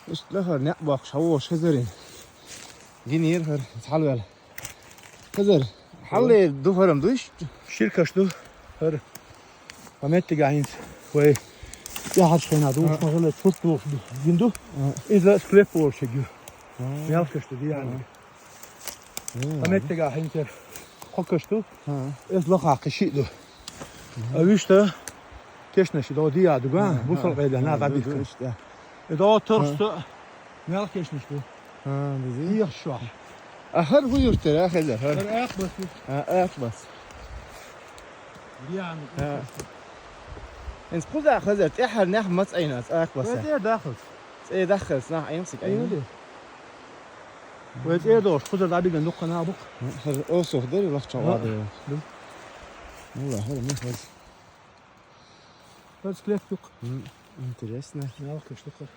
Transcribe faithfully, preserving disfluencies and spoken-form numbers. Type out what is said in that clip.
Иштта хӀара некъ боккхуш хьавогӀуш хезарин. Гинийра хӀара, цхьалвел. Хезар, хьалле ду хӀара-м ду иштта? Ширкаш ду хӀара. Хьа меттигахь хӀинца вай тӀаьхьарчу хенахь дулуш ма хилла, чурт дулуш ду. Гин ду? Иза склеп волуш ю. Мелхаш ду дийхьарниг. Хьа меттигахь хӀинца кхокаш ду. Иза лахахь кхин шиъ ду. А вуьшта кешнаш догӀу дийа дуга, бусалба гӀайда нах дӀабихка. И догӀу торс а, мел кешнаш ду. Дехаш шохь. А хӀара хӀун юрт яра, хезар хӀара? ХӀара Акхбас ю. А, Акхбас. Дийхьарниг. ХӀинца кхузахь хезар, тӀаьхьара нах маца Ӏийна аса Акхбаса? Вай цӀера дахалц. ЦӀера дахалц нах Ӏийна цига Ӏийна? Вай цӀера догӀуш, кхузара дӀабиган дуккха нах бу-кх. ХӀара осух дара, лахча гӀадара. Ду. Валла, хӀара ма хеза. ХӀара склеп ю-кх. Интересно. Мелхаш ду-кх.